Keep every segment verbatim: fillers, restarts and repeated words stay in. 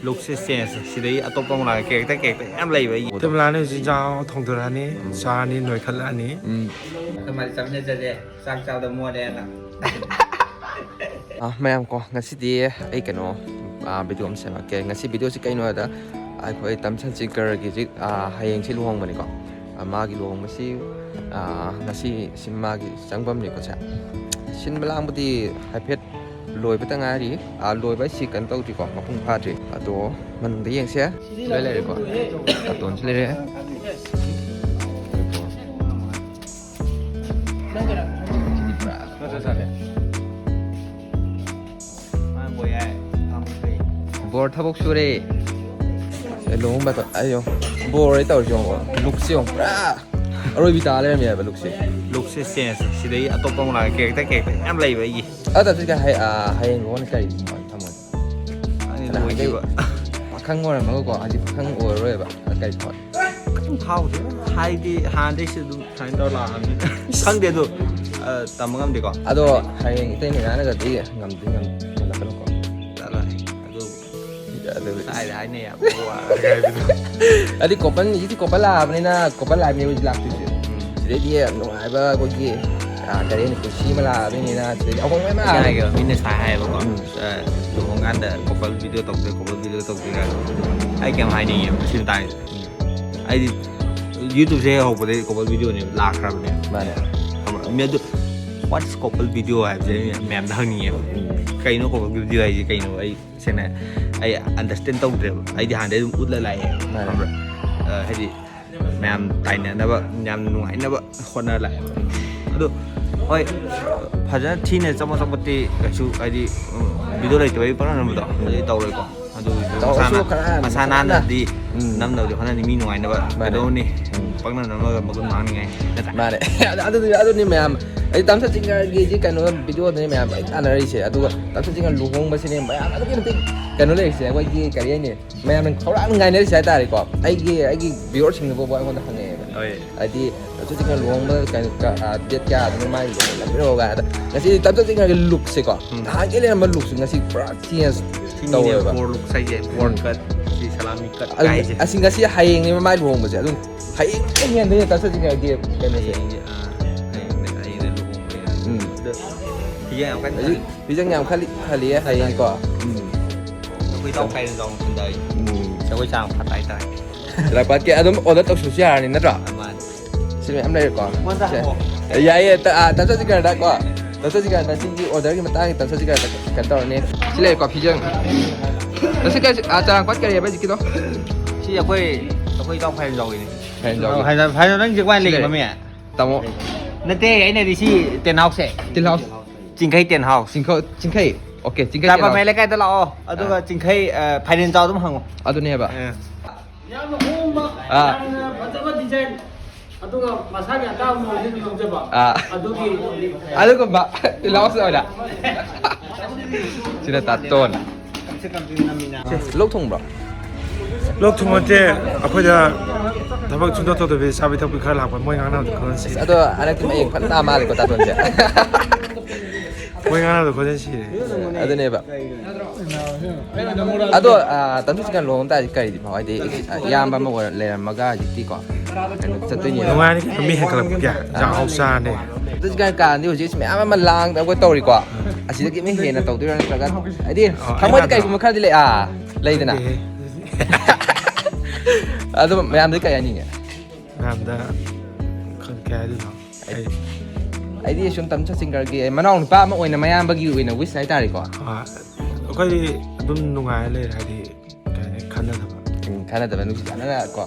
ꯂꯨꯛꯁꯦ change. ꯁꯤꯗꯩ ꯑꯇꯣꯞꯄ ꯑꯃꯨꯛ ꯂꯥꯛꯑꯒ ꯀꯦꯔꯦꯛꯇꯔ ꯀꯦꯔꯦꯛꯇꯔ ꯌꯥꯝ ꯂꯩꯕ ꯑꯩꯒꯤ꯫ ꯇꯤꯝꯂꯥꯅ ꯍꯧꯖꯤꯛ ꯏꯟꯖꯥꯡ ꯑꯍꯥꯎꯕ ꯊꯣꯡꯗꯣꯔꯛꯑꯅꯤ, ꯆꯥꯔꯅꯤ, ꯅꯣꯏꯈꯠꯂꯛꯑꯅꯤ꯫ ꯎꯝ꯫ ꯑꯩꯈꯣꯏ ꯃꯥꯗꯤ ꯆꯥꯃꯤꯟꯅꯖꯗꯦ, ꯆꯥꯛ ꯆꯥꯕꯗ ꯃꯣꯠꯂꯦꯅ꯫ ꯑꯥ, ꯃꯌꯥꯝ ꯀꯣ, ꯉꯁꯤꯗꯤ ꯑꯩ ꯀꯩꯅꯣ, ꯑꯥ, ꯚꯤꯗꯤꯑꯣ ꯑꯃ ꯁꯦꯝꯃꯛꯀꯦ꯫ ꯉꯁꯤ ꯚꯤꯗꯤꯑꯣꯁꯤ ꯀꯩꯅꯣ ꯍꯥꯏꯗ, ꯑꯩꯈꯣꯏ ꯇꯝꯁꯟ ꯁꯤꯡꯀꯔꯒꯤ ꯍꯧꯖꯤꯛ, ꯑꯥ, ꯍꯌꯦꯡꯁꯤ ꯂꯨꯍꯣꯡꯕꯅꯤꯀꯣ꯫ ꯑꯥ, ꯃꯥꯒꯤ ꯂꯨꯍꯣꯡꯕꯁꯤ, ꯑꯥ, ꯉꯁꯤ ꯁꯤ ꯃꯥꯒꯤ ꯆꯪꯐꯝꯅꯤꯀꯣ ꯁꯦ꯫ ꯁꯤꯟꯕ ꯂꯥꯡꯕꯗꯤ ꯍꯥꯏꯐꯦꯠ ꯂꯣꯏꯕꯇ ꯉꯥꯏꯔꯤ꯫ ꯑꯥ, ꯂꯣꯏꯕ ꯍꯥꯏꯁꯤ ꯀꯩꯅꯣ ꯇꯧꯗ꯭ꯔꯤꯀꯣ, ꯃꯄꯨꯡ ꯐꯥꯗ꯭ꯔꯤ꯫ ꯑꯗꯣ ꯃꯅꯨꯡꯗ ꯌꯦꯡꯁꯦ꯫ ꯂꯣꯏ ꯂꯩꯔꯦꯀꯣ꯫ ꯀꯥꯔꯇꯣꯟꯁꯨ ꯂꯩꯔꯦ꯫ ꯕꯣꯔ ꯊꯕꯛ ꯁꯨꯔꯦ꯫ ꯑꯦ, ꯂꯨꯍꯣꯡꯕ ꯇꯧ-, ꯑꯩ ꯌꯦꯡꯉꯣ꯫ ꯕꯣꯔ ꯍꯣꯏ ꯇꯧꯔꯤꯁꯤ ꯌꯦꯡꯉꯣ꯫ ꯂꯨꯛꯁꯤ ꯌꯦꯡꯉꯣ꯫ ꯄꯨꯔꯥ ꯑꯔꯣꯏꯕꯤ ꯇꯥ ꯂꯩꯔꯝꯃꯦ ꯍꯥꯏꯕ ꯂꯨꯛꯁꯦ꯫ ꯂꯨꯛꯁꯦ ꯆꯦꯟꯖ꯫ ꯁꯤꯗꯩ ꯑꯇꯣꯞꯄ ꯑꯃꯨꯛ ꯂꯥꯛꯑꯒ ꯀꯦꯔꯦꯛꯇꯔ ꯀꯦꯔꯦꯛꯇꯔ ꯌꯥꯝ ꯂꯩꯕ ꯑꯩꯒꯤ꯫ ꯑꯗ ꯍꯧꯖꯤꯛ ꯍꯩ-, ꯑꯥ, ꯍꯌꯦꯡ ꯂꯨꯍꯣꯡꯅꯤ ꯀꯔꯤ ꯊꯝꯃꯣ? ꯑꯩ ꯑꯗ ꯍꯥꯏꯗꯤ ꯂꯣꯏꯈꯤꯕ꯫ ꯄꯥꯈꯪ ꯑꯣꯏꯔꯝꯃꯒꯀꯣ, ꯍꯧꯖꯤꯛ ꯄꯥꯈꯪ ꯑꯣꯏꯔꯔꯣꯏꯕ꯫ ꯑꯗ ꯀꯔꯤ ꯊꯝꯃꯣ? ꯑꯗꯨꯝ ꯊꯥꯎꯗꯦ꯫ ꯍꯥꯏꯗꯤ ꯍꯥꯟꯅꯗꯩꯁꯨ ꯑꯗꯨꯝ ꯁꯨꯃꯥꯏꯅ ꯇꯧꯔ ꯂꯥꯛꯑꯕꯅꯤꯅ꯫ ꯈꯪꯗꯦ ꯑꯗꯨ, ꯑ, ꯇꯝꯕ ꯉꯝꯗꯦꯀꯣ꯫ ꯑꯗꯣ ꯍꯌꯦꯡ ꯏꯇꯩ ꯃꯩꯔꯥꯅꯒꯗꯤ ꯉꯝꯗꯤ ꯉꯝ-, ꯉꯝꯂꯛꯀꯅꯨꯀꯣ꯫ ꯆꯠꯂꯣꯍꯦ꯫ ꯑꯗꯨ ꯑꯗꯨ ꯀꯥꯏꯗ ꯍꯥꯏꯅ ꯌꯥꯕ ꯋꯥꯔꯒ ꯍꯥꯏꯕꯗꯣ꯫ ꯑꯗꯨꯗꯤ ꯀꯣꯄꯜ, ꯍꯧꯖꯤꯛꯇꯤ ꯀꯣꯄꯜ ꯂꯥꯛꯑꯕꯅꯤꯅ, ꯀꯣꯄꯜ ꯂꯥꯛꯑꯕꯅꯦꯕ ꯍꯧꯖꯤꯛ ꯂꯥꯛꯇꯣꯏꯁꯦ꯫ ꯎꯝ꯫ ꯁꯤꯗꯩꯗꯤ ꯌꯥꯝ ꯅꯨꯡꯉꯥꯏꯕ ꯑꯩꯈꯣꯏꯒꯤ, ꯑ, ꯀꯔꯤ ꯍꯥꯏꯅꯤ, ꯄꯨꯟꯁꯤ ꯑꯃ ꯂꯥꯛꯑꯕꯅꯤꯅ ꯁꯤꯗꯩꯗꯤ ꯑꯍꯣꯡꯕ ꯃꯌꯥꯝ ꯑꯩ ꯂꯥꯛꯑꯅꯤ꯫ ꯍꯥꯏꯒꯦꯕ, ꯃꯤꯅ ꯁꯨꯃꯥꯏꯅ ꯍꯥꯏꯌꯦꯕꯀꯣ, ꯎꯝ꯫ ꯑ, ꯂꯨꯍꯣꯡꯀꯥꯟꯗ ꯀꯣꯄꯜ ꯚꯤꯗꯤꯑꯣ ꯇꯧꯗꯦ, ꯀꯣꯄꯜ ꯚꯤꯗꯤꯑꯣ ꯇꯧꯗꯦ ꯀꯥꯏꯅ꯫ ꯑꯩ ꯀꯩꯝ ꯍꯥꯏꯅꯤꯡꯉꯦꯕ ꯁꯤ ꯃꯇꯥꯡꯁꯤꯗ꯫ ꯎꯝ꯫ ꯑꯩꯗꯤ YouTube-ꯁꯦ ꯍꯦꯛ ꯍꯧꯕꯗꯒꯤ ꯀꯣꯄꯜ ꯚꯤꯗꯤꯑꯣꯅꯦ ꯂꯥꯛꯈ꯭ꯔꯕꯅꯦ꯫ ꯃꯥꯅꯦ꯫ ꯈꯪꯕ꯭ꯔꯥ? ꯃꯤ ꯑꯗꯨ, what is couple video ꯍꯥꯏꯕꯁꯦ ꯑꯩ ꯃꯌꯥꯝꯗ ꯍꯪꯅꯤꯡꯉꯦꯕ꯫ ꯎꯝ꯫ ꯀꯩꯅꯣ couple video ꯍꯥꯏꯁꯦ ꯀꯩꯅꯣ? ꯑꯩ ꯁꯦꯡꯅ ꯑꯩ understand ꯇꯧꯗ꯭ꯔꯦꯕ꯫ ꯑꯩꯗꯤ ꯍꯥꯟꯅꯗꯩ ꯑꯗꯨꯝ ꯎꯠꯂ ꯂꯥꯛꯑꯦ꯫ ꯃꯥꯅꯦ꯫ ꯈꯪꯕ꯭ꯔꯥ? ꯑ, ꯍꯥꯏꯗꯤ ꯃꯌꯥꯝ ꯇꯥꯏꯅꯅꯕ, ꯌꯥꯝ ꯅꯨꯡꯉꯥꯏꯅꯕ ꯍꯣꯠꯅꯔ ꯂꯥꯛꯑꯦꯕ꯫ ꯑꯗꯣ ꯍꯣꯏ, ꯐꯖꯅ ꯊꯤꯅ ꯆꯃꯣꯠ ꯆꯃꯣꯠꯇꯤ ꯀꯩꯁꯨ ꯍꯥꯏꯗꯤ, ꯎꯝ, video ꯂꯩꯇꯕꯒꯤ ꯄꯪꯅꯝ ꯅꯝꯕꯗꯣ ꯑꯗꯨꯗꯤ ꯇꯧꯔꯣꯏꯀꯣ꯫ ꯑꯗꯨꯒꯤꯁꯨ ꯇꯧꯔꯁꯨ ꯃꯁꯥꯅ, ꯈꯔ ꯃꯁꯥ ꯐꯖꯅ ꯅꯥꯟꯅꯗꯤ ꯎꯝ꯫ ꯅꯝꯅꯕꯗꯤ ꯍꯣꯠꯅꯅꯤ꯫ ꯃꯤ ꯅꯨꯡꯉꯥꯏꯅꯕ ꯃꯥꯅꯦ꯫ ꯀꯩꯗꯧꯅꯤ? ꯎꯝ꯫ ꯄꯪꯅꯝ ꯅꯝꯃꯒ ꯃꯒꯨꯟ ꯃꯥꯡꯅꯤꯡꯉꯥꯏ ꯅꯠꯇ꯭ꯔꯥ? ꯃꯥꯅꯦ꯫ ꯑꯗꯨ-, ꯑꯗꯨꯗꯤ ꯑꯗꯨꯅꯤ ꯃꯌꯥꯝ꯫ ꯑꯩ ꯇꯝꯆꯠ ꯆꯤꯡꯒꯔꯒꯤ ꯀꯩꯅꯣ video-ꯗꯅꯤ ꯃꯌꯥꯝ ꯑꯩ ꯇꯥꯟꯅꯔꯤꯁꯦ꯫ ꯑꯗꯨꯒ ꯇꯝꯆꯠ ꯆꯤꯡꯒꯔ ꯂꯨꯍꯣꯡꯕꯁꯤꯅꯦ ꯃꯌꯥꯝ ꯑꯗꯨꯛꯀꯤ ꯃꯇꯤꯛ ꯀꯩꯅꯣ ꯂꯩꯔꯤꯁꯦ꯫ ꯑꯩꯈꯣꯏꯒꯤ ꯀꯔꯤ ꯍꯥꯏꯅꯤ? ꯃꯌꯥꯝꯅ ꯈꯧꯔꯥꯡꯅ ꯉꯥꯏꯅꯔꯤꯁꯦ ꯍꯥꯏꯇꯥꯔꯦꯀꯣ꯫ ꯑꯩꯒꯤ, ꯑꯩꯒꯤ viewer-ꯁꯤꯡꯅ ꯐꯥꯎꯕ ꯑꯩꯉꯣꯟꯗ ꯍꯪꯉꯛꯑꯦꯕ꯫ ꯍꯣꯏ꯫ ꯍꯥꯏꯗꯤ ꯇꯝꯆꯠ ꯆꯤꯡꯒꯔ ꯂꯨꯍꯣꯡꯕ ꯀꯩꯅꯣ ꯀ-, ꯑ, date ꯀꯌꯥꯗꯅꯣ ꯃꯥꯒꯤ ꯂꯨꯍꯣꯡꯕ ꯂꯥꯛꯄꯤꯔꯛꯑꯣ ꯀꯥꯏꯅ꯫ ꯉꯁꯤ ꯇꯝꯆꯠ ꯆꯤꯡꯒꯔꯒꯤ look-ꯁꯦꯀꯣ꯫ ꯎꯝ꯫ ꯅꯍꯥꯟꯒꯩ ꯂꯩꯔꯝꯕ look-ꯁꯦ ꯉꯁꯤ ꯄꯨꯔꯥ change꯫ ꯁꯤꯅꯤꯅꯦ ꯇꯧꯋꯦꯕ꯫ Four looks ꯍꯥꯏꯁꯦ, four ꯎꯝ꯫ Cut, ꯁꯤ salami cut ꯑꯗꯨ ꯀꯥꯏꯁꯦ꯫ ꯑꯁꯤ ꯉꯁꯤ ꯍꯌꯦꯡꯅꯦꯕ ꯃꯥꯏ ꯂꯨꯍꯣꯡꯕꯁꯦ, ꯑꯗꯨꯝ ꯍꯌꯦꯡ ꯍꯦꯟꯗꯣꯏꯅꯦ ꯇꯥ ꯁꯆꯤꯟꯒꯤ ꯀꯩꯅꯣꯁꯦ꯫ ꯍꯌꯦꯡꯁꯦ, ꯑꯥ, ꯍꯌꯦꯡ, ꯍꯌꯦꯡꯅꯦ ꯂꯨꯍꯣꯡꯕꯁꯦ꯫ ꯎꯝ꯫ ꯑꯗꯣ ꯐꯤꯖꯪ ꯌꯥꯝ ꯀꯟꯅ ꯍꯧꯖꯤꯛ ꯈꯜꯂꯤ꯫ ꯐꯤꯖꯪ ꯌꯥꯝ ꯈꯜꯂꯤ, ꯈꯜꯂꯤꯌꯦ ꯍꯌꯦꯡꯀꯣ꯫ ꯎꯝ꯫ ꯑꯩꯈꯣꯏ ꯏꯇꯥꯎ ꯈꯥꯏꯔꯦꯟ ꯆꯥꯎꯅ ꯈꯟꯗꯥꯏ꯫ ꯎꯝ꯫ ꯖꯒꯣꯏ ꯁꯥꯕ ꯐꯠꯇ ꯍꯥꯏꯇꯥꯔꯦ꯫ ꯂꯥꯛꯄꯥꯠꯀꯤ ꯑꯗꯨꯝ order ꯇꯧꯁꯤꯜꯂꯁꯨ ꯌꯥꯔꯅꯤ ꯅꯠꯇ꯭ꯔꯣ? ꯃꯥꯅꯤ꯫ ꯁꯤ ꯃꯌꯥꯝ ꯂꯩꯔꯦꯀꯣ꯫ ꯑꯩꯉꯣꯟꯗ ꯁꯦ꯫ ꯍꯪꯉꯣ꯫ ꯌꯥꯏꯌꯦ, ꯇ-, ꯑ, ꯇꯥ ꯁꯆꯤꯟꯒꯔꯗ ꯀꯣ꯫ ꯇꯥ ꯁꯆꯤꯟꯒꯔꯗ ꯁꯤꯒꯤ order ꯒꯤ ꯃꯇꯥꯡꯒꯤ ꯇꯥ ꯁꯆꯤꯟꯒꯔꯗ ꯀꯩꯅꯣ ꯇꯧꯔꯅꯤ꯫ ꯁꯤ ꯂꯩꯔꯦꯀꯣ, ꯐꯤꯖꯪ꯫ ꯇꯥ ꯁꯆꯤꯟꯒꯔ, ꯑ, ꯆꯥꯔꯥꯡꯄꯥꯠ ꯀꯔꯤ ꯍꯥꯏꯕ ꯍꯧꯖꯤꯛꯀꯤꯗꯣ? ꯁꯤ ꯑꯩꯈꯣꯏ, ꯑꯩꯈꯣꯏ ꯏꯇꯥꯎ ꯈꯥꯏꯔꯦꯟ ꯆꯥꯎꯒꯤꯅꯦ꯫ ꯈꯥꯏꯔꯦꯟ ꯆꯥꯎꯒꯤ꯫ ꯈꯥꯏꯔꯦꯟ, ꯈꯥꯏꯔꯦꯟ ꯅꯪ ꯍꯧꯖꯤꯛ ꯋꯥꯏ ꯁꯤ ꯂꯩꯔꯦ꯫ ꯂꯩꯔꯤꯕ ꯃꯤ? ꯇꯥꯃꯣ꯫ ꯅꯠꯇꯦ, ꯑꯩꯅꯗꯤ ꯁꯤ tent house ꯁꯦ꯫ Tent house꯫ ꯆꯤꯡꯈꯩ tent house꯫ ꯆꯤꯡꯈ-, ꯆꯤꯡꯈꯩ? Okay, ꯆꯤꯡꯈꯩ tent house꯫ ꯆꯥꯄꯝ ꯃꯌꯥꯏ ꯂꯩꯀꯥꯏꯗ ꯂꯥꯛꯑꯣ, ꯑꯗꯨꯒ ꯑꯥ꯫ ꯆꯤꯡꯈꯩ, ꯑ, ꯐꯥꯏꯅꯦꯟ ꯆꯥꯎ ꯑꯗꯨꯝ ꯍꯪꯉꯣ꯫ ꯑꯗꯨꯅꯦꯕ꯫ ꯑꯥ꯫ ꯌꯥꯝꯅ ꯍꯣꯡꯕ, ꯑꯥ꯫ ꯌꯥꯝꯅ ꯐꯖꯕ design, ꯑꯗꯨꯒ ꯃꯁꯥꯒꯤ ꯑꯇꯥꯡꯕ ꯃꯑꯣꯡꯗ ꯑꯗꯨꯝ ꯂꯧꯖꯕ꯫ ꯑꯥ꯫ ꯑꯗꯨꯒꯤ ꯑꯗꯨꯒꯨꯝꯕ tent house ꯑꯣꯏꯅ꯫ ꯁꯤꯅ ꯇꯥꯇꯣꯟ꯫ ꯂꯣꯛ ꯊꯨꯡꯕ꯭ꯔꯣ? ꯂꯣꯛ ꯊꯨꯡꯕ ꯅꯠꯇꯦ, ꯑꯩꯈꯣꯏꯗ ꯊꯕꯛ ꯁꯨꯡꯇꯧ ꯇꯧꯗꯕꯤ ꯆꯥꯕꯤ ꯊꯛꯄꯤ ꯈꯔ ꯂꯥꯛꯄ, ꯃꯣꯏ ꯉꯥꯡꯅꯕꯗꯣ ꯈꯪꯍꯟꯁꯤ꯫ ꯑꯁ, ꯑꯗꯣ ꯍꯟꯗꯛꯇꯤ ꯃꯌꯦꯡ ꯐꯖꯅ ꯇꯥ ꯃꯥꯜꯂꯦꯀꯣ ꯇꯥꯇꯣꯟꯁꯦ꯫ ꯃꯣꯏ ꯉꯥꯡꯅꯕꯗꯣ ꯈꯪꯍꯟꯁꯤ꯫ ꯑꯗꯨꯅꯦꯕ꯫ ꯑꯗꯣ, ꯑ, ꯇꯥꯇꯣꯟ ꯁꯆꯤꯟꯒꯔ ꯂꯨꯍꯣꯡ ꯇꯥꯔꯗꯤ ꯀꯔꯤꯗꯤ ꯐꯥꯎ? ꯍꯥꯏꯗꯤ, ꯏꯌꯥꯝꯕ ꯑꯃ ꯑꯣꯏꯔ ꯂꯩꯔꯝꯃꯒ ꯍꯧꯖꯤꯛꯇꯤꯀꯣ, ꯀꯩꯅꯣ ꯆꯠꯇꯣꯏꯅꯦꯕ꯫ ꯅꯨꯡꯉꯥꯏꯔꯅꯤ ꯀꯩꯅꯣ, ꯃꯤ ꯍꯦꯟꯒꯠꯂꯛꯄꯒꯤ ꯆꯥꯛꯍꯥꯎ ꯆꯥꯔꯅꯤ꯫ ꯇꯥꯇꯣꯟ ꯁꯆꯤꯟꯒꯔ ꯀꯥꯟꯗꯤ ꯍꯧꯖꯤꯛ ꯃꯌꯥꯝ ꯑꯃ ꯂꯥꯡꯗꯅ ꯑꯩꯈꯣꯏ ꯇꯧꯔꯤꯀꯣ꯫ ꯑꯁꯤꯗꯒꯤ ꯑꯃ ꯍꯦꯟꯅ ꯇꯧꯗꯣꯏꯔꯥ ꯅꯠꯇ꯭ꯔꯒ, ꯍꯥꯏꯗꯤ, ꯑ, ꯊꯃꯣꯏꯗ ꯑꯩ ꯀꯩꯒꯨꯝꯕ ꯈꯔꯗꯤ ꯂꯩ, ꯑꯥ, ꯂꯩꯗꯅ꯫ ꯅꯠꯇꯦꯍꯦ꯫ ꯑꯗꯨ ꯃꯌꯥꯝꯗꯤ ꯀꯩ ꯍꯥꯏꯅꯤꯡꯉꯦ? ꯃꯌꯥꯝꯗ ꯈꯪ-, ꯀꯩ ꯍꯥꯏꯗꯣꯏꯅꯣ? ꯑꯩ ꯑꯩꯗꯤ ꯁꯨꯝ ꯇꯥꯇꯣꯟ ꯁꯆꯤꯟꯒꯔꯒꯤ ꯃꯅꯥꯎ ꯅꯨꯄꯥ ꯑꯃ ꯑꯣꯏꯅ ꯃꯌꯥꯝꯕꯒꯤ ꯑꯣꯏꯅ wish ꯍꯥꯏꯇꯥꯔꯦꯀꯣ꯫ ꯑ, ꯑꯩꯈꯣꯏꯗꯤ ꯑꯗꯨꯝ ꯅꯨꯡꯉꯥꯏꯔ ꯂꯩꯔꯦ, ꯍꯥꯏꯗꯤ, ꯀꯩ ꯍꯥꯏꯅꯤ, ꯈꯟꯅꯗꯕ꯫ ꯎꯝ, ꯈꯟꯅꯗꯕ, ꯅꯨꯡꯁꯤ ꯆꯥꯟꯅꯅ ꯀꯣ,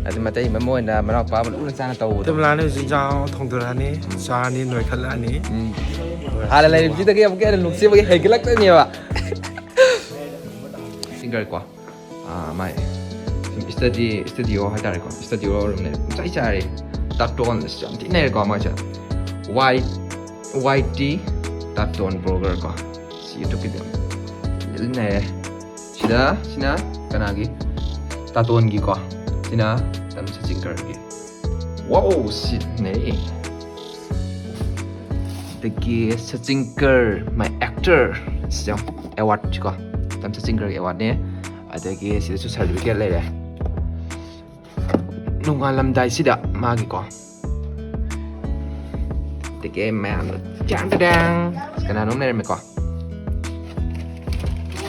ꯑꯗꯨ ꯃꯇꯩ ꯑꯃ ꯑꯣꯏꯅ ꯃꯅꯥꯎ ꯅꯨꯄꯥ ꯑꯃ ꯂꯨꯅ ꯆꯥꯟꯅ ꯇꯧꯕꯗꯣ꯫ ꯇꯤꯝꯂꯥꯅ ꯍꯧꯖꯤꯛ ꯏꯟꯖꯥꯡ ꯑꯍꯥꯎꯕ ꯊꯣꯡꯗꯣꯔꯛꯑꯅꯤ, ꯆꯥꯔꯅꯤ, ꯅꯣꯏꯈꯠꯂꯛꯑꯅꯤ꯫ ꯎꯝ꯫ ꯍꯥꯟꯅ ꯂꯩꯔꯤꯕꯁꯤꯗꯒꯤ ꯑꯃꯨꯛꯀ ꯍꯦꯟꯅ ꯅꯨꯡꯁꯤꯕꯒꯤ ꯍꯦꯟꯒꯠꯂꯛꯇꯣꯏꯅꯦꯕ꯫ ꯁꯆꯤꯟꯒꯔ ꯀꯣ꯫ ꯑꯥ, ꯃꯥꯏ ꯁꯨꯝ study, studio ꯍꯥꯏꯇꯥꯔꯦꯀꯣ, studio room ꯅꯦ ꯄꯨꯡꯆꯥꯏ ꯆꯥꯏꯔꯦ꯫ ꯇꯥꯇꯣꯟ ꯑꯁ ꯌꯥꯝ ꯊꯤ ꯅꯩꯔꯦꯀꯣ ꯃꯥꯏꯁꯦ꯫ White, white tee, ꯇꯥꯇꯣꯟ blogger ꯀꯣ꯫ ꯁꯤ YouTubeꯀꯤꯗꯤ ꯌꯥꯝ ꯊꯤ ꯅꯩꯔꯦ꯫ ꯁꯤꯗ, ꯁꯤꯅ ꯀꯅꯥꯒꯤ? ꯇꯥꯇꯣꯟꯒꯤꯀꯣ꯫ ꯁꯤꯅ ꯇꯥꯇꯣꯟ ꯁꯆꯤꯟꯒꯔꯒꯤ꯫ Wow, ꯁꯤ ꯅꯩ꯫ ꯑꯗꯒꯤ ꯁꯆꯤꯟꯒꯔ, my actor, ꯁꯤ ꯌꯦꯡꯉꯣ, award ꯁꯤꯀꯣ꯫ ꯇꯝꯆꯠ ꯆꯤꯡꯒꯔꯒꯤ ꯑꯦꯋꯥꯔꯗꯅꯦ꯫ ꯑꯗꯒꯤ ꯁꯤꯗꯁꯨ ꯁꯥꯔꯇꯤꯐꯤꯀꯦꯠ ꯂꯩꯔꯦ꯫ ꯅꯣꯡꯉꯥꯜꯂꯝꯗꯥꯏꯁꯤꯗ ꯃꯥꯒꯤꯀꯣ ꯇꯤꯀꯦꯠ ꯃꯌꯥꯝꯗꯣ ꯆꯥꯡ ꯆꯥꯡ ꯀꯅꯥꯅꯣꯝ ꯂꯩꯔꯝꯃꯦꯀꯣ꯫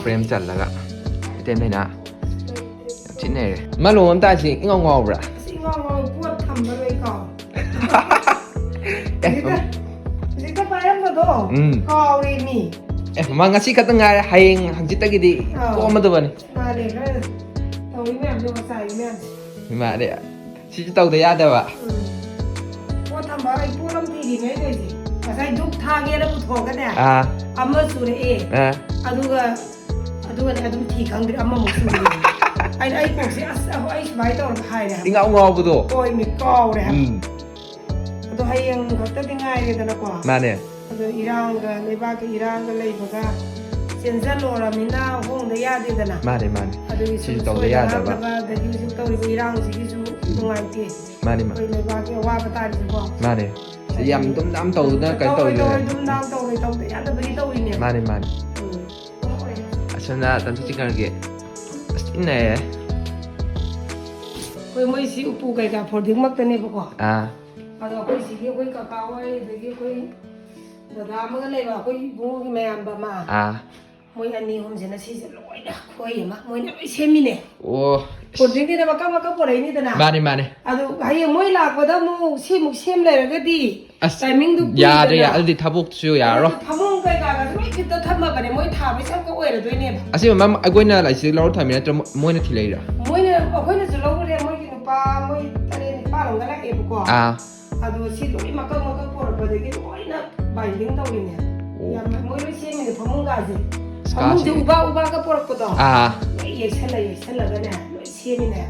ꯐ꯭ꯔꯦꯝ ꯆꯜꯂꯒ ꯏꯇꯩ ꯂꯩꯅꯥ ꯌꯥꯝ ꯊꯤꯅ ꯍꯩꯔꯦ꯫ ꯃꯥ ꯂꯨꯍꯣꯡꯉꯝꯗꯥꯏꯁꯤ ꯏꯉꯥꯎ ꯉꯥꯎꯕ꯭ꯔꯥ? ꯑꯁ, ꯏꯉꯥꯎ ꯉꯥꯎ ꯄꯣꯠ ꯊꯝꯕ ꯂꯣꯏ ꯀꯥꯎ꯫ ꯑꯦ, ꯍꯧꯖꯤꯛꯇ, ꯍꯧꯖꯤꯛꯇ ꯄꯥꯏꯔꯝꯕꯗꯣ ꯎꯝ꯫ ꯀꯥꯎꯔꯦ ꯃꯤ꯫ ꯑꯦ, ꯃꯥ ꯉꯁꯤ ꯈꯛꯇ ꯉꯥꯏꯔꯦ, ꯍꯌꯦꯡ ꯍꯪꯆꯤꯠꯇꯒꯤꯗꯤ ꯑꯥꯎ꯫ ꯀꯣꯝꯃꯗꯕꯅꯤ꯫ ꯃꯥꯅꯦ, ꯈꯔ ꯇꯧꯔꯤ ꯃꯌꯥꯝꯗꯣ, ꯉꯁꯥꯏꯒꯤ ꯃꯌꯥꯝꯁꯦ꯫ ꯃꯥꯅꯦ, ꯁꯤꯁꯨ ꯇꯧꯗ ꯌꯥꯗꯕ꯫ ꯎꯝ꯫ ꯄꯣꯠ ꯊꯝꯕ ꯑꯩ ꯄꯣꯠ ꯑꯃ ꯊꯤꯔꯤꯅꯦ ꯑꯩ ꯇꯧꯔꯤꯁꯦ꯫ ꯉꯁꯥꯏ ꯙꯨꯞ ꯊꯥꯒꯦꯅ ꯄꯨꯊꯣꯛꯑꯒꯅꯦ, ꯑꯥ꯫ ꯑꯃ ꯆꯨꯔꯛꯑꯦ꯫ ꯑꯥ꯫ ꯑꯗꯨꯒ, ꯑꯗꯨꯒꯅꯦ ꯑꯗꯨꯝ ꯊꯤ ꯈꯪꯗ꯭ꯔꯦ, ꯑꯃꯃꯨꯛ ꯆꯨꯔꯛꯑꯦ꯫ ꯑꯩꯅ, ꯑꯩ ꯀꯣꯛꯁꯦ, "ꯑꯁ, ꯑꯩ ꯁꯨꯃꯥꯏꯅ ꯇꯧꯔꯒ ꯍꯥꯏꯔꯦ ꯍꯥꯏꯕ꯫" ꯏꯉꯥꯎ ꯉꯥꯎꯕꯗꯣ꯫ ꯍꯣꯏ, ꯃꯤ ꯀꯥꯎꯔꯦ ꯍꯥꯏꯕ꯫ ꯎꯝ꯫ ꯑꯗꯣ ꯍꯌꯦꯡ ꯈꯛꯇꯗꯤ ꯉꯥꯏꯔꯦꯗꯅꯀꯣ꯫ ꯃꯥꯅꯦ꯫ ꯑꯗꯣ ꯏꯔꯥꯡꯒ, ꯂꯩꯕꯥꯛꯀꯤ ꯏꯔꯥꯡꯒ ꯂꯩꯕꯒ ꯆꯦꯟꯁꯤꯜꯂꯨꯔꯃꯤꯅ ꯍꯣꯡꯗ ꯌꯥꯗꯦꯗꯅ꯫ ꯃꯥꯅꯦ, ꯃꯥꯅꯦ꯫ ꯑꯗꯨꯒꯤ ꯁꯤꯁꯨ ꯁꯨꯝ ꯇꯧꯗ ꯁꯣꯏꯗ ꯌꯥꯗꯕ꯫ ꯉꯥꯝꯗꯕ, ꯑꯗꯒꯤ ꯍꯧꯖꯤꯛ ꯇꯧꯔꯤꯕ ꯏꯔꯥꯡꯁꯤꯒꯤꯁꯨ ꯅꯨꯡꯉꯥꯏꯇꯦ꯫ ꯃꯥꯅꯦ, ꯃꯥꯅꯦ꯫ ꯑꯩꯈꯣꯏ ꯂꯩꯕꯥꯛꯀꯤ ꯑꯋꯥꯕ ꯇꯥꯔꯤꯁꯤꯀꯣ꯫ ꯃꯥꯅꯦ꯫ ꯁꯤ ꯌꯥꯝ ꯗꯨꯝ ꯗꯥꯝ ꯇꯧꯗꯅ ꯀꯩꯅꯣ ꯇꯧꯔꯣꯏ, ꯇꯧꯔꯤꯗꯣ꯫ ꯇꯧꯔꯣꯏ, ꯗꯨꯝ ꯗꯥꯝ ꯇꯧꯔꯣꯏ, ꯇꯧꯗ ꯌꯥꯗꯕꯒꯤ ꯇꯧꯔꯤꯅꯦ꯫ ꯃꯥꯅꯦ, ꯃꯥꯅꯦ꯫ ꯎꯝ꯫ ꯑꯁꯣꯝꯗ ꯇꯟꯁꯨ ꯆꯤꯀꯟꯒꯤ ꯑꯁ ꯏꯟꯅꯩꯌꯦ꯫ ꯑꯩꯈꯣꯏ ꯃꯣꯏ ꯁꯤ ꯎꯄꯨ ꯀꯩꯀꯥ ꯐꯣꯜꯗꯤꯡꯃꯛꯇꯅꯦꯕꯀꯣ꯫ ꯑꯥ꯫ ꯑꯗꯣ ꯑꯩꯈꯣꯏ ꯁꯤꯒꯤ ꯑꯩꯈꯣꯏ ꯀꯀꯥ ꯍꯣꯏ, ꯑꯗꯒꯤ ꯑꯩꯈꯣꯏ ꯗꯗꯥ ꯑꯃꯒ ꯂꯩꯕ, ꯑꯩꯈꯣꯏ ꯏꯕꯨꯡꯒꯤ ꯃꯌꯥꯝꯕ ꯑꯃ꯫ ꯑꯥ꯫ ꯃꯣꯏ ꯑꯅꯤ ꯑꯍꯨꯝꯁꯤꯅ ꯁꯤꯁꯦ ꯂꯣꯏꯅ ꯈꯣꯏ ꯑꯃ ꯃꯣꯏꯅ ꯂꯣꯏ ꯁꯦꯝꯃꯤꯅꯦ꯫ ꯑꯣ꯫ ꯐꯣꯜꯗꯤꯡꯒꯤꯅ ꯃꯀꯛ ꯃꯀꯛ ꯄꯣꯔꯛꯏꯅꯤꯗꯅ꯫ ꯃꯥꯅꯦ, ꯃꯥꯅꯦ꯫ ꯑꯗꯣ ꯍꯌꯦꯡ ꯃꯣꯏ ꯂꯥꯛꯄꯗ ꯑꯃꯨꯛ ꯁꯤꯃꯨꯛ ꯁꯦꯝ ꯂꯩꯔꯒꯗꯤ ꯑꯁ, timingꯗꯨ ꯌꯥꯔꯦ, ꯄꯨꯏꯗꯅ꯫ ꯑꯗꯨꯗꯤ ꯊꯕꯛꯁꯨ ꯌꯥꯔꯔꯣꯏ꯫ ꯑꯗꯨꯗꯤ ꯐꯃꯨꯡ ꯀꯩꯀꯥꯒꯁꯨ ꯂꯣꯏ ꯐꯤꯠꯇ ꯊꯝꯃꯕꯅꯦ, ꯃꯣꯏ ꯊꯥꯕꯩ ꯁꯔꯨꯛꯇ ꯑꯣꯏꯔꯗꯣꯏꯅꯦꯕ꯫ ꯑꯁꯤꯕ ꯃꯦꯝ, ꯑꯩꯈꯣꯏꯅ ꯂꯥꯏꯁꯤ ꯂꯧꯔ ꯊꯝꯃꯤ ꯅꯠꯇ꯭ꯔ ꯃꯣ-, ꯃꯣꯏꯅ ꯊꯤꯜꯂꯛꯏꯔꯥ? ꯃꯣꯏꯅ, ꯑꯩꯈꯣꯏꯅꯁꯨ ꯂꯧꯔꯨꯔꯦ, ꯃꯣꯏꯒꯤ ꯅꯨꯄꯥ, ꯃꯣꯏ ꯇꯔꯦꯠ ꯅꯤꯄꯥꯜ ꯑꯃꯒ ꯂꯥꯛꯑꯦꯕꯀꯣ꯫ ꯑꯥ꯫ ꯑꯗꯣ ꯁꯤ ꯂꯣꯏ ꯃꯀꯛ ꯃꯀꯛ ꯄꯣꯔꯛꯄꯗꯒꯤ ꯂꯣꯏꯅ binding ꯇꯧꯔꯤꯅꯦ꯫ ꯑꯣ꯫ ꯌꯥꯝꯅ ꯃꯣꯏ ꯂꯣꯏ ꯁꯦꯝꯃꯤꯅꯦ ꯐꯃꯨꯡꯒꯥꯁꯦ꯫ ꯑꯁ, ꯐꯃꯨꯡꯁꯦ ꯀꯥꯁꯦ꯫ ꯎꯕꯥꯛ ꯎꯕꯥꯛꯀ ꯄꯣꯔꯛꯄꯗꯣ꯫ ꯑꯥ꯫ ꯂꯣꯏ ꯌꯩꯁꯜꯂ ꯌꯩꯁꯜꯂꯒꯅꯦ, ꯂꯣꯏ ꯁꯦꯝꯃꯤꯅꯦ꯫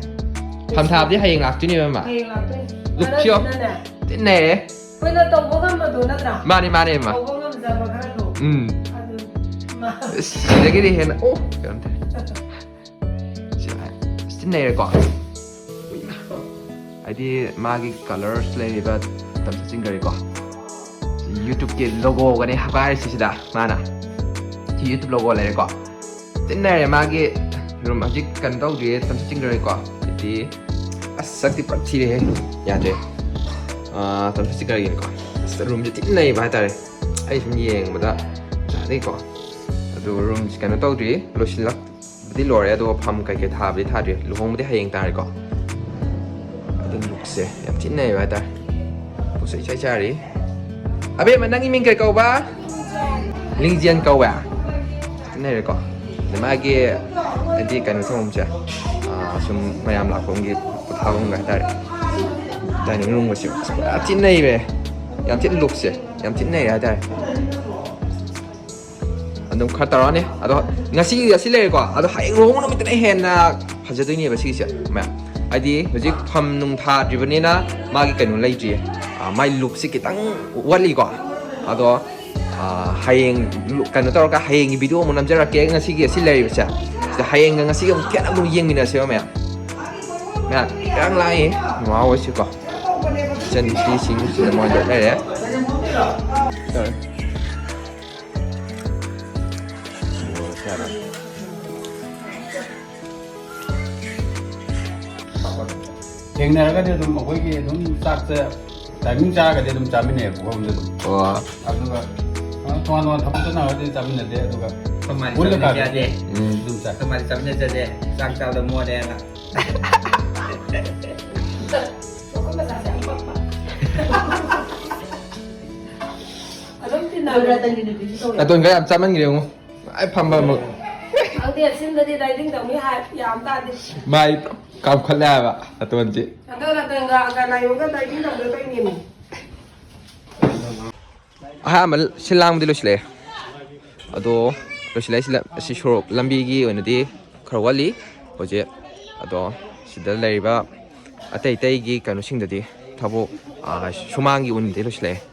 ꯐꯝ ꯊꯥꯕꯗꯤ ꯍꯌꯦꯡ ꯂꯥꯛꯇꯣꯏꯅꯦꯕ, ꯃꯥ꯫ ꯍꯌꯦꯡ ꯂꯥꯛꯇꯣꯏꯅꯦ꯫ Look, ꯁꯤꯌꯣ꯫ ꯑꯗꯨꯗꯨꯅꯅꯦ꯫ ꯇꯤꯟꯅꯩꯔꯦ꯫ ꯑꯩꯈꯣꯏꯅ ꯇꯧꯕ ꯉꯝꯕꯗꯣ ꯅꯠꯇ꯭ꯔꯥ? ꯃꯥꯅꯦ, ꯃꯥꯅꯦ, ꯃꯥ꯫ ꯇꯧꯕ ꯉꯝꯖꯕ ꯈꯔꯗꯣ꯫ ꯎꯝ꯫ ꯑꯗꯨ ꯃꯥ꯫ ꯑꯁ, ꯁꯤꯗꯒꯤꯗꯤ ꯍꯦꯟꯅ, ꯑꯣ, ꯀꯩꯅꯣꯝ ꯇꯧꯔꯦ꯫ ꯁꯤ ꯍꯥꯏ-, ꯁꯤ ꯅꯩꯔꯦꯀꯣ꯫ ꯍꯥꯏꯗꯤ ꯃꯥꯒꯤ colours ꯂꯩꯔꯤꯕ ꯇꯝꯆꯠ ꯆꯤꯡꯒꯔꯤꯀꯣ꯫ ꯁꯤ YouTubeꯀꯤ logoꯒꯅꯦ ꯍꯥꯞꯀꯥꯏꯔꯤꯁꯤ ꯁꯤꯗ ꯃꯥꯅ꯫ ꯁꯤ YouTube logo ꯂꯩꯔꯦꯀꯣ꯫ ꯊꯤꯟꯅꯔꯦ ꯃꯥꯒꯤ ꯔꯨꯝ꯫ ꯍꯧꯖꯤꯛ ꯀꯩꯅꯣ ꯇꯧꯗ꯭ꯔꯤꯌꯦ, ꯇꯝꯁꯨ ꯆꯤꯡꯈ꯭ꯔꯦꯀꯣ꯫ ꯑꯗꯨꯗꯤ ꯑꯁ, ꯁꯛꯇꯤ ꯄꯨꯔꯥ ꯊꯤꯔꯦꯍꯦ꯫ ꯌꯥꯗ꯭ꯔꯦ꯫ ꯑꯥ, ꯇꯝꯁꯨ ꯆꯤꯡꯈ꯭ꯔꯒꯦꯅꯀꯣ꯫ ꯑꯁ, ꯔꯨꯝꯁꯦ ꯊꯤꯟꯅꯩꯕ ꯍꯥꯏꯇꯥꯔꯦ꯫ ꯑꯩ ꯁꯨꯝ ꯌꯦꯡꯕꯗ ꯌꯥꯗꯦꯀꯣ꯫ ꯑꯗꯨ ꯔꯨꯝꯁꯦ ꯀꯩꯅꯣ ꯇꯧꯗ꯭ꯔꯤ, ꯂꯣꯏꯁꯤꯜꯂꯛꯄꯗꯤ ꯂꯣꯏꯔꯦ, ꯑꯗꯨꯒ ꯐꯝ ꯀꯩꯀꯩ ꯊꯥꯕꯗꯤ ꯊꯥꯗ꯭ꯔꯤ꯫ ꯂꯨꯍꯣꯡꯕꯗꯤ ꯍꯌꯦꯡ ꯇꯥꯔꯦꯀꯣ꯫ ꯑꯗꯨ ꯂꯨꯛꯁꯦ ꯌꯥꯝ ꯊꯤꯟꯅꯩꯕ ꯍꯥꯏꯇꯥꯔꯦ꯫ ꯄꯣꯠꯁꯦ ꯏꯆꯥꯏ ꯆꯥꯔꯤ꯫ ꯑꯕꯦꯝꯃ, ꯅꯪꯒꯤ ꯃꯤꯡ ꯀꯩ ꯀꯧꯕ? ꯂꯤꯡꯖꯦꯟ ꯀꯧꯋꯦ꯫ ꯊꯤꯟꯅꯩꯔꯦꯀꯣ꯫ ꯑꯗ ꯃꯥꯒꯤ ꯍꯥꯏꯗꯤ ꯀꯩꯅꯣ ꯊꯝꯐꯝꯁꯦ, ꯑꯥ, ꯁꯨꯝ ꯃꯌꯥꯝ ꯂꯥꯛꯐꯝꯒꯤ ꯄꯣꯊꯥꯐꯝꯒ ꯍꯥꯏꯇꯥꯔꯦ꯫ ꯗꯥꯏꯅꯤꯡ ꯔꯨꯝꯒꯁꯦ ꯑꯁ ꯄꯨꯔꯥ ꯊꯤꯟꯅꯩꯕ꯫ ꯌꯥꯝ ꯊꯤꯟ ꯂꯨꯛꯁꯦ ꯌꯥꯝ ꯊꯤꯟꯅꯩꯔꯦ ꯍꯥꯏꯇꯥꯔꯦ꯫ ꯑꯗꯨꯝ ꯈꯔ ꯇꯧꯔꯛꯑꯅꯤ꯫ ꯑꯗꯣ ꯉꯁꯤꯒꯤꯗꯤ ꯑꯁꯤ ꯂꯩꯔꯦꯀꯣ꯫ ꯑꯗꯣ ꯍꯌꯦꯡ ꯂꯨꯍꯣꯡꯕ ꯅꯨꯃꯤꯠꯇꯅ ꯍꯦꯟꯅ ꯐꯖꯗꯣꯏꯅꯦꯕ ꯁꯤꯒꯤꯁꯦ ꯃꯌꯥꯝ꯫ ꯍꯥꯏꯗꯤ ꯍꯧꯖꯤꯛ ꯐꯝ ꯅꯨꯡ ꯊꯥꯗ꯭ꯔꯤꯕꯅꯤꯅ ꯃꯥꯒꯤ ꯀꯩꯅꯣ ꯂꯩꯇ꯭ꯔꯤꯌꯦ꯫ ꯑꯥ, ꯃꯥꯏ ꯂꯨꯛꯁꯦ ꯈꯤꯇꯪ ꯋꯥꯠꯂꯤꯀꯣ꯫ ꯑꯗꯣ, ꯑꯥ, ꯍꯌꯦꯡ ꯂꯨ-, ꯀꯩꯅꯣ ꯇꯧꯔꯒ ꯍꯌꯦꯡꯒꯤ ꯚꯤꯗꯤꯑꯣ ꯑꯃꯨꯛ ꯅꯝꯖꯔꯛꯀꯦ꯫ ꯉꯁꯤꯒꯤ ꯑꯁꯤ ꯂꯩꯔꯤꯕꯁꯦ ꯁꯤꯗ ꯍꯌꯦꯡꯒ ꯉꯁꯤꯒ ꯑꯃꯨꯛ ꯈꯦꯠꯅ ꯑꯃꯨꯛ ꯌꯦꯡꯃꯤꯟꯅꯁꯦꯕ ꯃꯌꯥꯝ꯫ ꯃꯌꯥꯝ ꯌꯥꯝ ꯂꯥꯡꯉꯤ ꯃꯃꯥ ꯍꯣꯏꯁꯨꯀꯣ꯫ ꯏꯆꯟ ꯅꯨꯄꯤꯁꯤꯡꯁꯤꯗ ꯃꯣꯏ ꯂꯣꯏ ꯂꯩꯔꯦ꯫ ꯇꯧꯔꯦ꯫ ꯊꯦꯡꯅꯔꯒꯗꯤ ꯑꯗꯨꯝ ꯑꯩꯈꯣꯏꯒꯤ ꯑꯗꯨꯝ ꯆꯥꯛꯁꯦ ꯇꯥꯏꯃꯤꯡ ꯆꯥꯔꯒꯗꯤ ꯑꯗꯨꯝ ꯆꯥꯃꯤꯟꯅꯩꯌꯦꯕ ꯑꯩꯈꯣꯏ ꯑꯍꯨꯝꯁꯦ ꯑꯗꯨꯝ꯫ ꯑꯣ꯫ ꯑꯗꯨꯒ, ꯑ, ꯇꯣꯉꯥꯟ ꯇꯣꯉꯥꯟ ꯊꯕꯛ ꯆꯠꯅꯔꯒꯗꯤ ꯆꯥꯃꯤꯟꯅꯗꯦ꯫ ꯑꯗꯨꯒ ꯑꯩꯈꯣꯏ ꯃꯥꯗꯤ ꯄꯨꯜꯂ ꯆꯥꯃꯤꯟꯅꯁꯦ ꯀꯥꯟꯗ ꯌꯥꯗꯦ꯫ ꯎꯝ꯫ ꯑꯗꯨꯝ ꯆꯥꯏ꯫ ꯑꯩꯈꯣꯏ ꯃꯥꯗꯤ ꯆꯥꯃꯤꯟꯅꯖꯗꯦ꯫ ꯆꯥꯛ ꯆꯥꯕꯗ ꯃꯣꯠꯂꯦꯅ꯫ ꯑꯩꯈꯣꯏ ꯃꯆꯥꯁꯦ ꯌꯥꯝ ꯄꯛꯄ꯫ ꯑꯗꯨꯝ ꯇꯤꯟꯅꯕ꯫ ꯅꯣꯏ ꯔꯇꯟꯒꯤ ꯅꯨꯄꯤꯁꯨ ꯇꯧꯋꯦ꯫ ꯅꯥꯇꯣꯟꯒ ꯌꯥꯝ ꯆꯥꯃꯟꯈ꯭ꯔꯦ ꯌꯦꯡꯉꯣ꯫ ꯑꯩ ꯐꯝꯕ ꯑꯃꯨꯛ꯫ ꯈꯪꯗꯦ, ꯆꯤꯟꯗꯗꯤ ꯗꯥꯏꯇꯤꯡ ꯇꯧꯅꯤ ꯍꯥꯏ, ꯌꯥꯝ ꯇꯥꯗꯦ꯫ ꯃꯥꯏ ꯀꯥꯝꯈꯠꯂꯦ ꯍꯥꯏꯕ ꯅꯥꯇꯣꯟꯁꯦ꯫ ꯑꯗꯣ ꯔꯇꯟꯒ ꯑꯒ ꯅꯥꯌꯣꯟꯒ ꯗꯥꯏꯇꯤꯡ ꯇꯧꯗꯣꯏ ꯇꯧꯔꯤꯅꯦꯃꯤ꯫ ꯑꯍꯥꯟꯕ ꯁꯤꯜ ꯂꯥꯡꯕꯗꯤ ꯂꯣꯏꯁꯤꯜꯂꯛꯑꯦ꯫ ꯑꯗꯣ ꯂꯣꯏꯁꯤꯜꯂꯛꯏꯁꯤ ꯂ-, ꯑꯁꯤ ꯁꯣꯔꯣꯛ ꯂꯝꯕꯤꯒꯤ ꯑꯣꯏꯅꯗꯤ ꯈꯔ ꯋꯥꯠꯂꯤ ꯍꯧꯖꯤꯛ꯫ ꯑꯗꯣ ꯁꯤꯗ ꯂꯩꯔꯤꯕ ꯑꯇꯩ ꯑꯇꯩꯒꯤ ꯀꯩꯅꯣꯁꯤꯡꯗꯗꯤ ꯊꯕꯛ, ꯑꯥ, ꯁꯨꯃꯥꯡꯒꯤ ꯑꯣꯏꯅꯗꯤ ꯂꯣꯏꯁꯤꯜꯂꯛꯑꯦ꯫